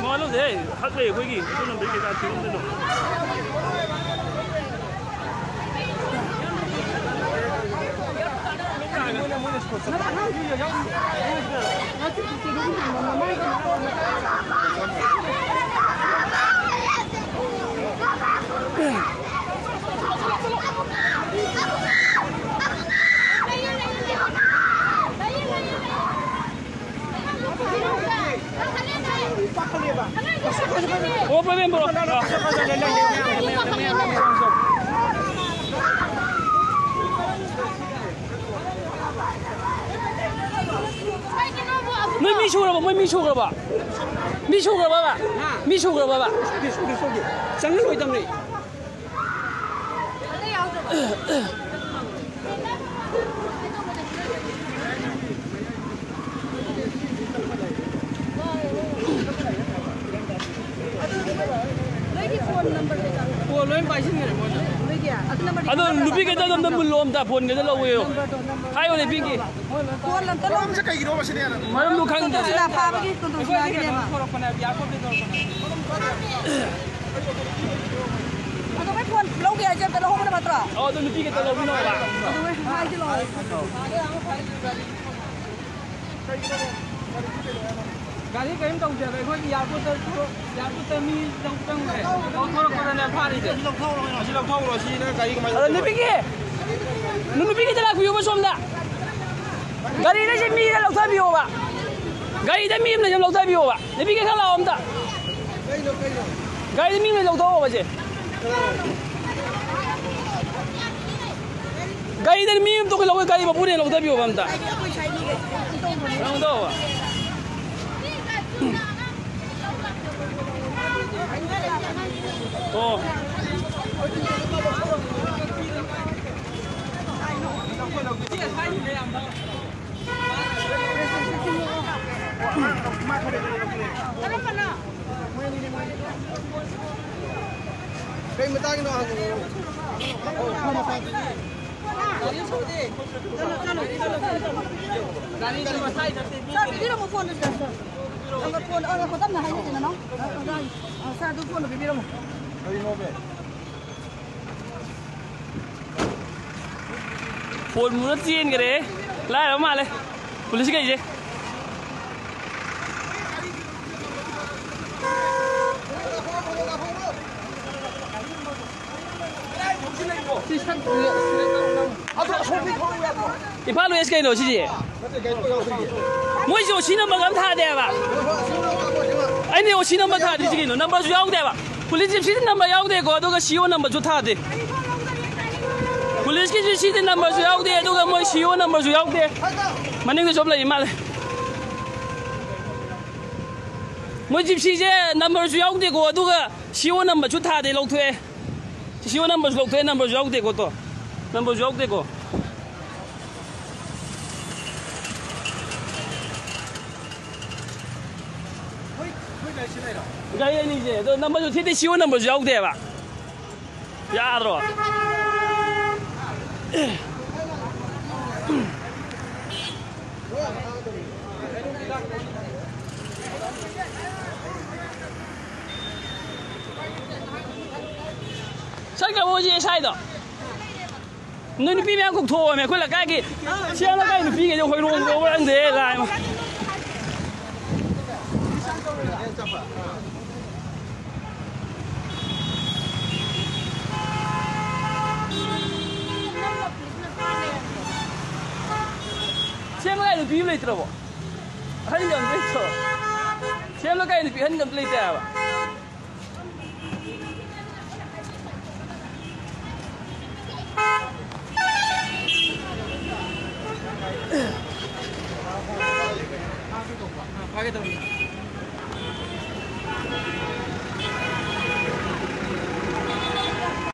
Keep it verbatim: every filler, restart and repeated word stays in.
ꯃꯋꯥ ꯂꯧꯗꯦ, ꯍꯛ ꯂꯩ ꯑꯩꯈꯣꯏꯒꯤ꯫ ꯑꯩꯈꯣꯏ ꯂꯝꯗꯩ ꯀꯩꯀꯥ ꯊꯤꯔꯝꯗꯣꯏꯅꯣ? ꯑꯣ, ꯄ꯭ꯔꯕꯤꯟ, ꯄꯨꯔꯛꯑꯣ꯫ ꯅꯣꯏ ꯃꯤ ꯁꯨꯔꯕ? ꯃꯣꯏ ꯃꯤ ꯁꯨꯔꯕ? ꯃꯤ ꯁꯨꯔꯕꯕ? ꯃꯤ ꯁꯨꯔꯕꯕ? ꯁꯨꯗꯦ, ꯁꯨꯗꯦ, ꯁꯨꯗꯦ꯫ ꯆꯪꯍꯜꯂꯣꯏꯗꯕꯅꯤ꯫ ꯅꯣꯏꯒꯤ ꯐꯣꯟ ꯅꯝꯕꯔ ꯀꯩꯀꯥ? ꯐꯣꯟ ꯂꯣꯏ ꯄꯥꯏꯁꯤꯟꯈ꯭ꯔꯦ ꯃꯣꯏꯅ꯫ ꯅꯣꯏꯒꯤ ꯑꯗꯨ ꯅꯝꯕꯔꯗꯤ ꯑꯗꯣ ꯈꯪꯗꯕ꯭ꯔꯥ? ꯅꯨꯄꯤ ꯈꯛꯇ ꯑꯗꯨꯝ ꯃꯨꯜꯂꯣ ꯑꯝꯇ, ꯐꯣꯟ ꯈꯛꯇ ꯂꯧꯋꯦꯌꯣ꯫ ꯅꯝꯕꯔꯗꯣ, ꯅꯝꯕꯔꯗꯣ꯫ ꯍꯥꯏꯌꯣꯅꯦ, ꯄꯤꯒꯦ꯫ ꯐꯣꯟ ꯑꯝꯇ ꯂꯧ-, ꯃꯔꯝꯁꯦ ꯀꯩꯒꯤꯅꯣꯕ ꯁꯤꯅꯦ? ꯃꯔꯝꯗꯣ ꯈꯪꯗꯦ꯫ ꯀꯣꯟꯁꯨꯂꯥ ꯐꯥꯕꯒꯤ ꯀꯣꯟꯁꯨꯂꯥꯒꯤꯅꯦꯕ꯫ ꯊꯣꯔꯛꯄꯅꯦ, ꯑꯦꯌꯥꯔꯄꯣꯔꯠꯇꯒꯤ ꯊꯣꯔꯛꯄꯅꯦ꯫ ꯑꯗꯣ ꯃꯣꯏ ꯐꯣꯟ ꯂꯧꯒꯦ ꯍꯥꯏꯁꯦ ꯑꯝꯇ ꯂꯧꯍꯧꯕꯅ ꯐꯠꯇ꯭ꯔꯣ? ꯑꯣ, ꯑꯗꯨ ꯅꯨꯄꯤ ꯈꯛꯇ ꯂꯧꯕꯤꯅꯣ ꯍꯥꯏꯕ꯫ ꯑꯗꯨ ꯃꯣꯏ ꯍꯥꯏꯁꯦ ꯂꯧꯍꯧ-, ꯒꯥꯔꯤ ꯀꯔꯤꯝ ꯇꯧꯗꯦꯕ, ꯑꯩꯈꯣꯏꯒꯤ ꯑꯦꯌꯥꯔꯄꯣꯔꯠꯇ ꯊꯣꯔꯛ-, ꯑꯦꯌꯥꯔꯄꯣꯔꯠꯇ ꯃꯤ ꯂꯧ ꯆꯪꯉꯨꯔꯦ꯫ ꯂꯧꯊꯣꯔꯛꯄꯗꯅꯦ ꯐꯥꯔꯤꯁꯦ꯫ ꯑꯁꯤ ꯂꯧꯊꯣꯛꯎꯔꯣ, ꯁꯤ ꯅꯪ ꯒꯥꯔꯤ ꯀꯃꯥꯏꯅ ꯑꯗꯣ ꯇꯧꯗꯣꯏꯕ? ꯅꯨꯄꯤꯒꯤ, ꯅꯨꯄꯤꯒꯤꯗ ꯂꯥꯛꯄꯤꯌꯣꯕ ꯁꯣꯝꯗ꯫ ꯒꯥꯔꯤꯗ ꯁꯤ ꯃꯤꯗ ꯂꯧꯊꯕꯤꯌꯣꯕ꯫ ꯒꯥꯔꯤꯗ ꯃꯤ ꯑꯃ ꯂꯩ, ꯂꯧꯊꯕꯤꯌꯣꯕ꯫ ꯅꯨꯄꯤꯒꯤ ꯈꯔ ꯂꯥꯛꯑꯣ ꯑꯝꯇ꯫ ꯀꯩꯅꯣ, ꯀꯩꯅꯣ? ꯒꯥꯔꯤꯗ ꯃꯤ ꯑꯃ ꯂꯩ, ꯂꯧꯊꯣꯛꯑꯣꯕ ꯁꯦ꯫ ꯒꯥꯔꯤꯗ ꯃꯤ ꯑꯃ ꯇꯣꯡꯈꯠꯂꯛꯑꯣ, ꯒꯥꯔꯤ ꯃꯄꯨꯅ ꯂꯧꯊꯕꯤꯌꯣꯕ ꯑꯝꯇ꯫ ꯂꯧꯊꯣꯛꯑꯣꯕ꯫ ꯑꯣ꯫ ꯀꯩ ꯃꯇꯥꯡꯒꯤꯅꯣ ꯍꯪꯉꯛꯑꯣ꯫ ꯒꯥꯔꯤ ꯊꯧꯗꯦ꯫ ꯒꯥꯔꯤꯗꯣ ꯃꯁꯥꯏ ꯅꯠꯇꯦ, ꯃꯤ ꯆꯥꯛ ꯄꯤꯕꯤꯔꯝꯃꯣ, ꯐꯣꯟꯗꯣ ꯆꯥꯔꯖ ꯇꯧ꯫ ꯑꯪ, ꯐꯣꯟ, ꯑꯪ, ꯉꯥꯏꯈꯣ, ꯇꯞꯅ ꯍꯥꯏꯅꯁꯦ, ꯅꯅꯥꯎ꯫ ꯑꯪ, ꯑꯪ, ꯑꯪ, ꯁꯥꯔ, ꯑꯗꯨ ꯐꯣꯟꯗꯣ ꯄꯤꯕꯤꯔꯝꯃꯣ꯫ ꯀꯔꯤꯅꯣꯃꯦ? ꯐꯣꯟ ꯃꯨꯅ ꯆꯦꯟꯈ꯭ꯔꯦ꯫ ꯂꯥꯏꯔꯕ ꯃꯥꯜꯂꯦ ꯄꯨꯂꯤꯁ ꯀꯩꯁꯦ꯫ ꯏꯝꯐꯥꯜ ꯋꯦꯁ ꯀꯩꯅꯣ ꯁꯤꯁꯦ? ꯃꯣꯏꯁꯦ ꯑꯣ ꯁꯤ ꯅꯝꯕꯔꯒ ꯑꯝ ꯊꯥꯗꯦꯕ꯫ ꯑꯩꯅ ꯑꯣ ꯁꯤ ꯅꯝꯕꯔ ꯊꯥꯗ꯭ꯔꯤꯁꯤ ꯀꯩꯅꯣ? ꯅꯝꯕꯔꯁꯨ ꯌꯥꯎꯗꯦꯕ꯫ ꯄꯨꯂꯤꯁ ꯖꯤꯞꯁꯤꯗꯤ ꯅꯝꯕꯔ ꯌꯥꯎꯗꯦꯀꯣ, ꯑꯗꯨꯒ ꯁꯤ ꯑꯣ ꯅꯝꯕꯔꯁꯨ ꯊꯥꯗꯦ꯫ ꯄꯨꯂꯤꯁꯀꯤꯁꯨ ꯁꯤꯗꯤ ꯅꯝꯕꯔꯁꯨ ꯌꯥꯎꯗꯦ, ꯑꯗꯨꯒ ꯃꯣꯏ ꯁꯤ ꯑꯣ ꯅꯝꯕꯔꯁꯨ ꯌꯥꯎꯗꯦ꯫ ꯃꯅꯤꯡꯗꯁꯨ ꯑꯃ ꯂꯩ ꯃꯥꯜꯂꯦ꯫ ꯃꯣꯏ ꯖꯤꯞꯁꯤꯁꯦ ꯅꯝꯕꯔꯁꯨ ꯌꯥꯎꯗꯦꯀꯣ, ꯑꯗꯨꯒ ꯁꯤ ꯑꯣ ꯅꯝꯕꯔꯁꯨ ꯊꯥꯗꯦ, ꯂꯧꯊꯣꯛꯑꯦ꯫ ꯁꯤ ꯁꯤ ꯑꯣ ꯅꯝꯕꯔꯁꯨ ꯂꯧꯊꯣꯛꯑꯦ, ꯅꯝꯕꯔꯁꯨ ꯌꯥꯎꯗꯦꯀꯣ ꯇꯣ꯫ ꯅꯝꯕꯔꯁꯨ ꯌꯥꯎꯗꯦꯀꯣ꯫ ꯒꯥꯔꯤ ꯑꯅꯤꯁꯦ, ꯑꯗꯣ ꯅꯝꯕꯔꯁꯨ ꯊꯤꯗꯦ, ꯁꯤ ꯑꯣ ꯅꯝꯕꯔꯁꯨ ꯌꯥꯎꯗꯦꯕ꯫ ꯌꯥꯗ꯭ꯔꯣ? ꯆꯠꯈ꯭ꯔꯕꯣ ꯍꯧꯖꯤꯛ ꯑꯦꯁ ꯑꯥꯏꯗꯣ? ꯅꯣꯏ ꯅꯨꯄꯤ ꯃꯌꯥꯝ ꯀꯧꯊꯣꯛꯑꯣꯃꯦ, ꯑꯩꯈꯣꯏ ꯂꯩꯀꯥꯏꯒꯤ꯫ ꯁꯤ ꯂꯩꯀꯥꯏ ꯅꯨꯄꯤꯈꯩꯗꯣ ꯍꯣꯏꯔꯣꯡ ꯂꯣꯕ꯭ꯔ ꯈꯪꯗꯦ, ꯂꯥꯏ꯫ ꯁꯦꯝ ꯂꯩꯀꯥꯏ ꯅꯨꯄꯤ ꯑꯃ ꯂꯩꯇ꯭ꯔꯕꯣ? ꯑꯍꯟꯒ ꯑꯝꯇ ꯂꯩꯇ꯭ꯔꯣ? ꯁꯦꯝ ꯂꯩꯀꯥꯏ ꯅꯨꯄꯤ ꯑꯍꯟꯒ ꯑꯝꯇ ꯂꯩꯇꯦ ꯍꯥꯏꯕ꯫ ꯐꯥꯒꯦ ꯇꯧꯕ꯫